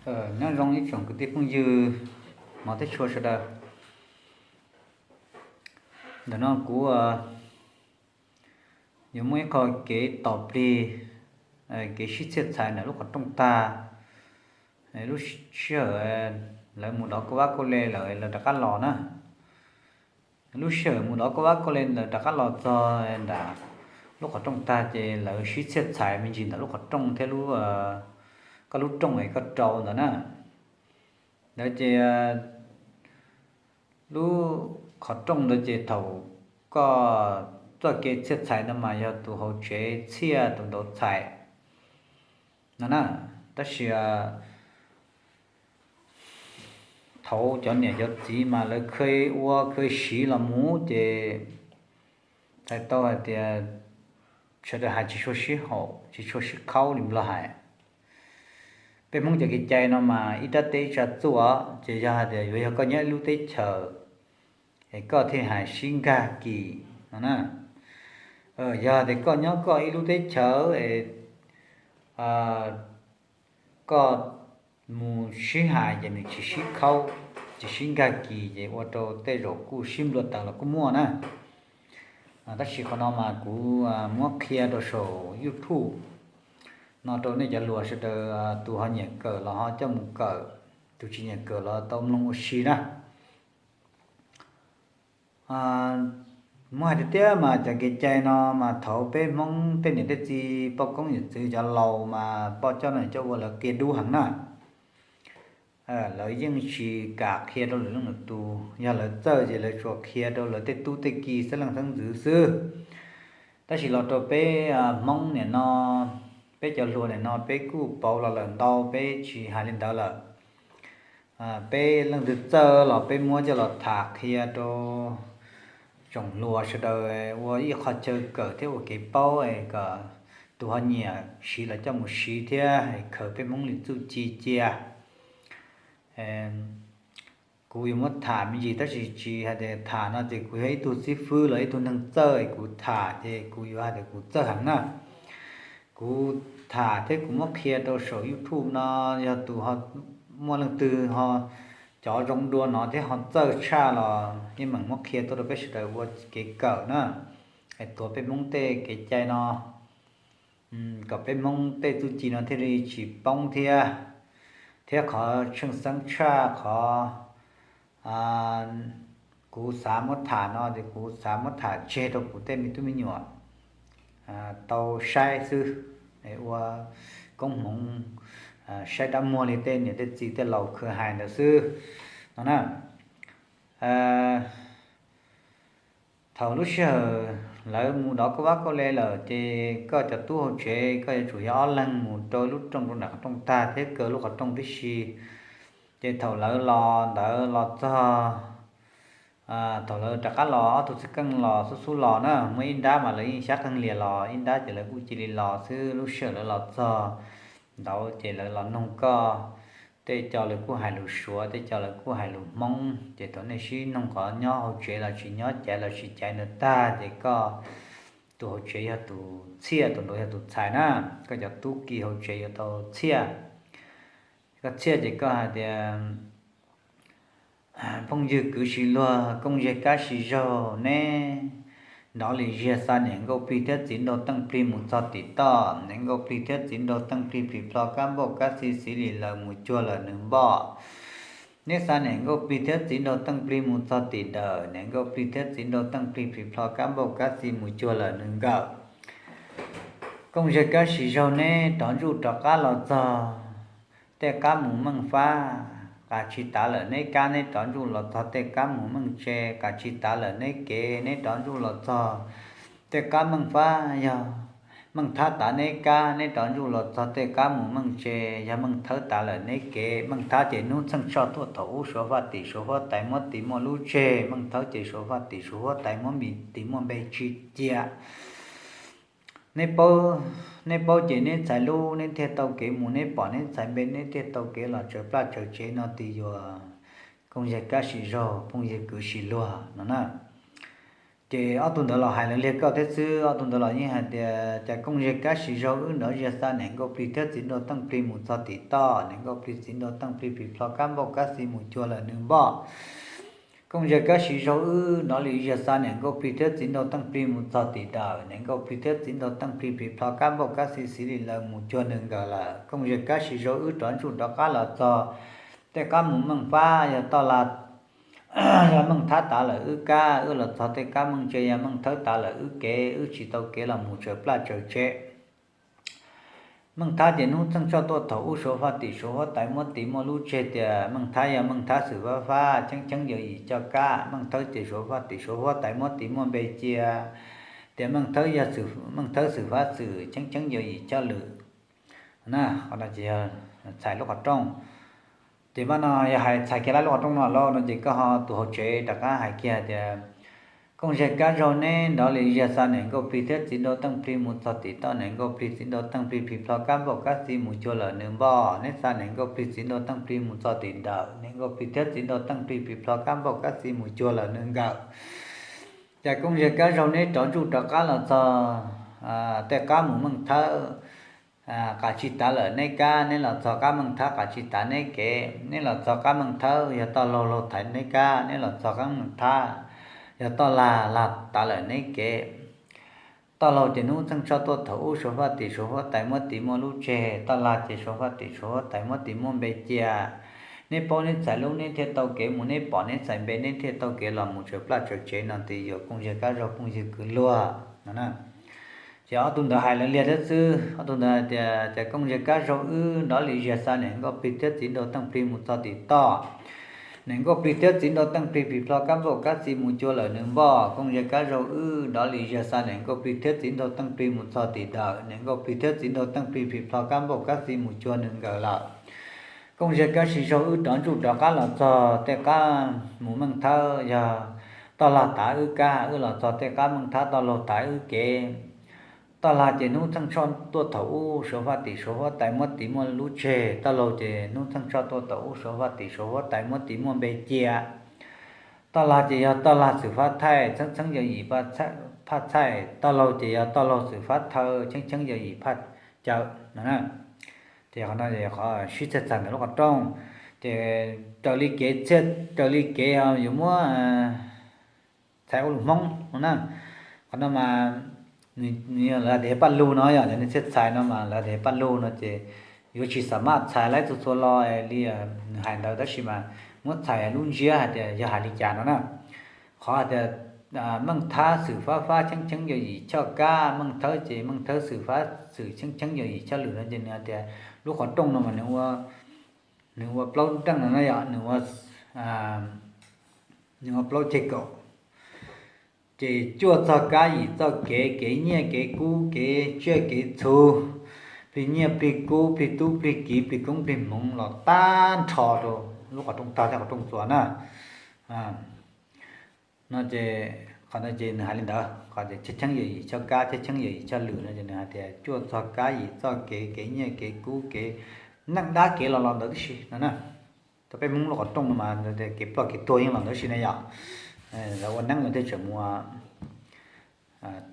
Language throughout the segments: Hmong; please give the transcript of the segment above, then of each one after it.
Nyob zoo ib tsoom kwv tij phooj ywg hmov thiab tshua sawv daws. Ntawm no kuv yuav muaj ib qho kev tos plig, kev sib txhiaj txhais ntawm lub qhov rooj tag. Lub sij hawm lawv mus dov kauj vab kauj le lawm lawv rov qab los na. Lub sij hawm mus dov kauj vab kauj le lawv rov qab los txog nram lub qhov rooj tag ces lawv sib txhiaj txhais me ntsis ntawm lub qhov rooj thiab lub, koj lub rooj es koj rau ntawd na. Ntawd ces lub qhov rooj ntawd ces thaum koj txoj kev txhiaj txhais no mas yog tus hauv tsev txhiaj tus nraud txhais no na. Tab sis thaum cov niam cov txiv mas lawv kheev ua kheev siv los mus ces txhais tau hais tias sawv daws hais tsis tshua sib haum tsis tshua sib khaub li Nplog hais. Peb Hmoob cov kev cai no mas ib rab teb ib tsa txuj, ces yog hais tias yuav yog koj nyob ib lub teb chaws es koj thiaj hais sib nkag kis no na. Yog hais tias koj nyob koj ib lub teb chaws es koj mus sib hais ces nws tsis sib khaub, tsis sib nkag kis ces ua rau tej zaum kuj sib nplua taws los kuj muaj na. Tab sis qhov no mas kuv muab qhia rau saum YouTube no rau nej cov hluas sawv daws, tus ho nyiam kawm los ho coj mus kawm, tus tsis nyiam kawm los tau mloog ua si na. Muab hais tiag tiag mas cov kev cai no mas thaum peb Hmoob tej niam tej txiv poj koob yawm txwv cov laus mas poj coj no coj ua lawv qia dub heev na. Lawv yeej tsis kam qhia rau lwm leej lwm tus, yog lawv txawj ces lawv tsuas qhia rau lawv tej tub tej ki xeeb leej xeeb ntxwv xwb. Tab sis los rau peb Hmoob niam no, peb cov hluas niam no peb kuj pauv los lawm ntau, peb tsis hais li ntawd lawm. Peb leej twg txawj los peb muab coj los tham qhia rau tsoom hluas sawv daws ua ib qho chaw kawm thiab ua kev paub kom tus ho nyiam siv los coj mus siv thiab khaws peb Hmoob li txuj ci cia. Kuv yuav muab tham me ntsis tab sis tsis hais tias tham no ces kuv yog ib tug xib fwb los ib tug neeg txawj kuv tham ces kuv yuav hais tias kuv txawj heev na. Kuv tham thiab kuv muab qhia rau saum YouTube no, yog tus ho muaj leej twg ho cov zoo dua no thiab ho txawj tshaj los yeej meem muab qhia tuaj rau peb sawv daws ua kev kawm na, es tuav peb Hmoob tej kev cai no kom peb Hmoob tej txuj ci no thiaj li tsis poob thiab. Thiab qhov tshwj xeeb tshaj qhov kuv xav muab tham no ces kuv xav muab tham tseg rau kuv tej me tub me nyuam tau saib xwb, ua koob hmoov saib dab muag li tej niam tej txiv tej laus khwv hais ntawd xwb no na. Thaum lub sij hawm lawv mus dov kauj vab kauj le lawm ces koj cov tub hauv tsev koj yuav tsum yog ob leeg mus rau lub rooj rau nram qhov rooj tag thiab kaw lub qhov rooj tib si. Ces thaum lawv los ntawd los txog, thaum lawv rov qab los ob tug txij keej los xub xub los na, muaj ib nrab mas lawv yeej xyab qeeg lias los, ib nrab ces lawv kuj cia li los xwb. Lub sij hawm lawv los txog ntawd ces lawv los noog koj tej co lawv kuj hais lus Suav, tej co lawv kuj hais lus Hmoob, ces thaum nej sib noog qhov nyob hauv tsev los tsis nyob, caiv los tsis caiv ntawd tag ces koj tus hauv tsev yog tus txhiaj, tus nraud yog tus txhais na. Koj cov tub ki hauv tsev yuav tau txhiaj. Koj txhiaj ces koj hais tias, phooj ywg kwv tsis luag, kooj yeg kab sib zaug, neb nrov li ziag xa niam nkauj plig thiab txiv nraug teej plig mus txog tim toj, niam nkauj plig thiab txiv nraug teej plig phim plho kab npauj kab xi xiv li lawm mus cuag lawm nws npoj. Neb xa niam nkauj plig thiab txiv nraug teej plig mus txog tim dawm, niam nkauj plig thiab txiv nraug teej plig phim plho kab npauj kab xi mus cuag lawm nws nkawm. Kooj yeg kab sib zaug, neb rov ntsuj rov qab los txog tej kab mus meej fab, qas tsis tav lawm neb kab, neb rov ntsuj los txog tej kab mus meej tse, qas tsis tav lawm neb kev, neb rov ntsuj los txog tej kab meej fab. Yog meej thab tav neb kab, neb rov ntsuj los txog tej kab mus meej tse, yog meej thawb tav lawm neb kev. Meej thab ces hnub txheej tshoj tuaj thaum ub, suav faj tim suav huab tais muab tis muaj lub tseg, meej thawb ces suav faj tim suav huab tais muab mis tis muaj npe tsi cia. Neb paub, neb paub ces neb txhais lub neb thiaj tau kev mus, neb pom neb txhais npe neb thiaj tau kev los tsaws plaj tsaws tsev no tis yuav. Kooj yeg kab sib zaug, phooj ywg kwv sib luag no na. Ces ob tug ntawd los hais lawv liag koj thiab xwb, ob tug ntawd los yeej hais tias, cas kooj zag kab sib zaug wb nrov zag xa niam nkauj plig thiab txiv nraug teej plig mus txog tim toj, niam nkauj plig txiv nraug teej plig phim plho kab npauj kab xi mus cuag lawm nws npoj. Kooj zag kab sib zaug wb nrov li zag xa niam nkauj plig thiab txiv nraug teej plig mus txog tim dawm, niam nkauj plig thiab txiv nraug teej plig phim plho kab npauj kab xi xi li lawv mus cuag nws nkawd lawm. Kooj zag kab sib zaug wb rov ntsuj rov qab los txog tej qab mus meej fab yog toj la yog meej thab tav lawm wb kab, wb los txog tej qab meej tse yog meej thawb tav lawm wb kev, wb tsis tau kev los mus tsawv plaj tsawv tsev. Meej thab ces hnub txheej tshoj tuaj thaum ub suav faj tim suav huab tais muab tis muaj lub tseg tias meej thab yog meej thab xwm fab fab cheeb cheeb yawm yim coj kab, meej thawb ces suav faj tim suav huab tais muab tis muaj npe cia tias meej thawb yog meej thawb xwm fab xwm cheeb cheeb yawm yim coj lwm. Na, qhov no ces yog txhais lub qhov rooj. Ces mas no yog hais txhais kiag lub qhov rooj no lawm no ces koj ho tus hauv tsev rov qab hais kiag tias, kooj zag kab zaug neb nrov li zag xa niam nkauj plig thiab txiv nraug teej plig mus txog tim toj, niam nkauj plig txiv nraug teej plig phim plho kab npauj kab xi mus cuag lawm nws npoj, neb xa niam nkauj plig txiv nraug teej plig mus txog tim dawm, niam nkauj plig thiab txiv nraug teej plig phim plho kab npauj kab xi mus cuag lawm nws nkawm. Cas kooj zag kab zaug neb rov ntsuj rov qab los txog tej qab mus meej thawb qas tsis tav lawm neb kab, neb los txog qab meej thab qas tsis tav neb kev, neb los txog qab meej thawb yog toj laug laug thaiv neb kab, neb los txog qab meej thab yog toj lag lag tav lawm neb kev. Toj laug ces hnub txheej tshoj tuaj thaum ub suav faj tim suav huab tais muab tis muaj lub tseg, toj lag ces suav faj tim suav huab tais muab tis muaj npe cia. Neb paub neb txhais lub neb thiaj tau kev mus, neb pom neb txhais npe neb thiaj tau kev los mus tsawv plaj tsawv tsev no ces yuav kooj zag kab zaug phooj ywg kwv luag no na. Ces ob tug ntawd hais lawv liag thiab xwb, ob tug ntawd hais tias, cas kooj zag kab zaug wb nrov li zag xa niam nkauj plig thiab txiv nraug teej plig mus txog tim toj, niam nkauj plig thiab txiv nraug teej plig phim plho kab npauj kab xi mus cuag lawm nws npoj, kooj zag kab zaug wb nrov li zag xa niam nkauj plig thiab txiv nraug teej plig mus txog tim dawm, niam nkauj plig thiab txiv nraug teej plig phim plho kab npauj kab xi mus cuag nws nkawm lawm. Kooj zag kab sib zaug wb rov ntsuj rov qab los txog tej qab mus meej thawb yog toj lag tav wb kab, wb los txog tej qab meej thab toj laug tav wb kev. Toj lag ces hnub txheej tshoj tuaj thaum ub suav faj tim suav huab tais muab tis muaj lub tseg, toj laug ces hnub txheej tshoj tuaj thaum ub suav faj tim suav huab tais muab tis muaj npe cia. Toj lag ces yog toj lag xwm fab thaij txheeb txheeb yawm yim phaj txhaij, toj laug ces yog toj laug xwm fab thawj txheeb txheeb yawm yim phaj caw no na. Ces qhov no qhov sib txhais txhais ntawm lub qhov rooj. Ces raws li kev txhiaj raws li kev yuav muab txhais ua lus Hmoob no na. Qhov no mas nws yog lawv tias paj lug no yom, cov niag txhiaj txhais no mas lawv tias paj lug no ces yuav tsis xam maj txhais laib txhua txhua lo li nws hais ntawd tab sis mas muab txhais lub ntsiab hais tias yog hais li cas no na. Qhov hais tias meej thab xwm fab fab txheeb txheeb yawm yim choj kab, meej thawb ces meej thawb xwm fab xwm txheeb txheeb yawm yim choj lwm no ces nws hais tias lub qhov rooj no mas nws ua plaub nreej no na yom, nws ua plaub ceg kaum. Ces cuaj txog kab yim txoj kev, kev nyiaj kev kub kev tsiaj kev txhu, plig nyiaj plig kub plig tub plig kiv plig koob plig hmoov los tag nrho rau lub qhov rooj tag thiab qhov rooj txuas na. No ces qhov no ces nws hais li ntawd, qhov tias cheeb cheeb yawm yim choj kab cheeb cheeb yawm yim choj lwm no ces nws hais tias cuaj txog kab yim txoj kev, kev nyiaj kev kub kev neej dab kev los los ntawd tib si no na. Tau peb Hmoob lub qhov rooj no mas kev ploj kev tuag yeej los ntawd tib si ne yom. Lawv ua neeb lawv thiaj tseem mus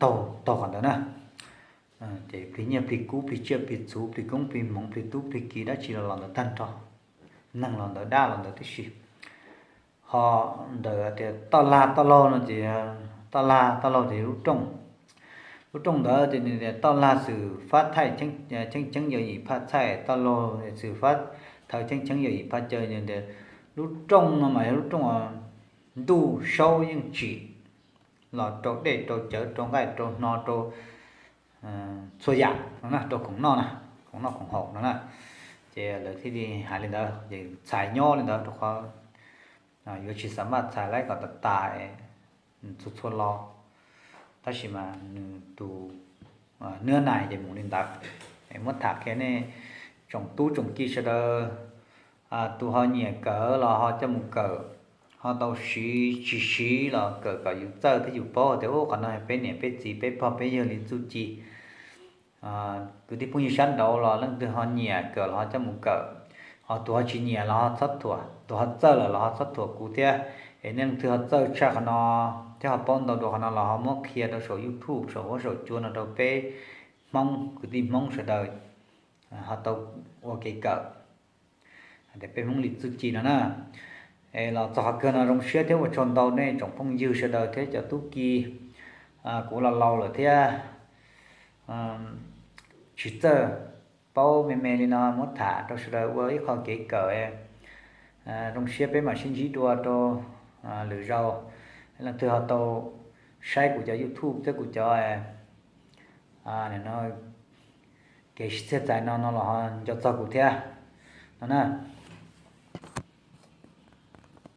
taug taug qhov ntawd na. Ces plig nyiaj plig kub plig tsiaj plig txhu plig koob plig hmoov plig tub plig kiv dab tsi los los ntawd tag nrho, neeg los ntawd dab los ntawd tib si. Ho ntawm tias toj lag toj laug no ces toj lag toj laug ces lub rooj, lub rooj ntawd ces nws tias toj lag xwm fab thaij cheeb cheeb yawm yim phaj txhaij, toj laug xwm fab thawj cheeb cheeb yawm yim phaj caw, lub rooj no mas yog lub rooj ntuj saub yeej tsim los rau dej rau cawv rau nqaij rau hno rau txhua yam no na, rau khoom noj na, khoom noj khoom haus no na. Ces lawv thiaj li hais li ntawd ces txhais nyob li ntawd rau qhov yuav tsis xam maj txhais laib kom tas tas txhua txhua lo. Tab sis mas nws tus nab nais ces mus li ntawd. Muab tham qhia nej tsoom tub tsoom ki sawv daws, tus ho nyiam kawm los ho coj mus kawm, ho tau siv tsis siv los kawm kom yus txawj thiab yus paub tias ub qhov no peb niam peb txiv peb pog peb yawg li txuj ci. Kwv tij phooj ywg sab nraud los leej twg ho nyiam kawm los ho coj mus kawm, ho tus ho tsis nyiam los ho txhob thuam, tus ho txawj lawm los ho txhob thuam kuv thiab. Es nej leej twg ho txawj tshaj qhov no thiab ho paub ntau dua qhov no los ho muab qhia rau saum YouTube saum huab saum cua no rau peb Hmoob kwv tij Hmoob sawv daws ho tau ua kev kawm tias peb Hmoob li txuj ci no na. Es los txog qhov kawg no zoo siab thiab ua tsaug ntau nej tsoom phooj ywg sawv daws thiab cov tub ki, kuv los laus lawm thiab tsis txawj paub me me li no muab tham rau sawv daws ua ib qho kev kawm. Zoo siab peb mam sib ntsib dua rau lwm zaus, leej twg ho tau saib kuv cov YouTube thiab kuv cov kev sib txhij txais no no los ho nco txog kuv thiab no na.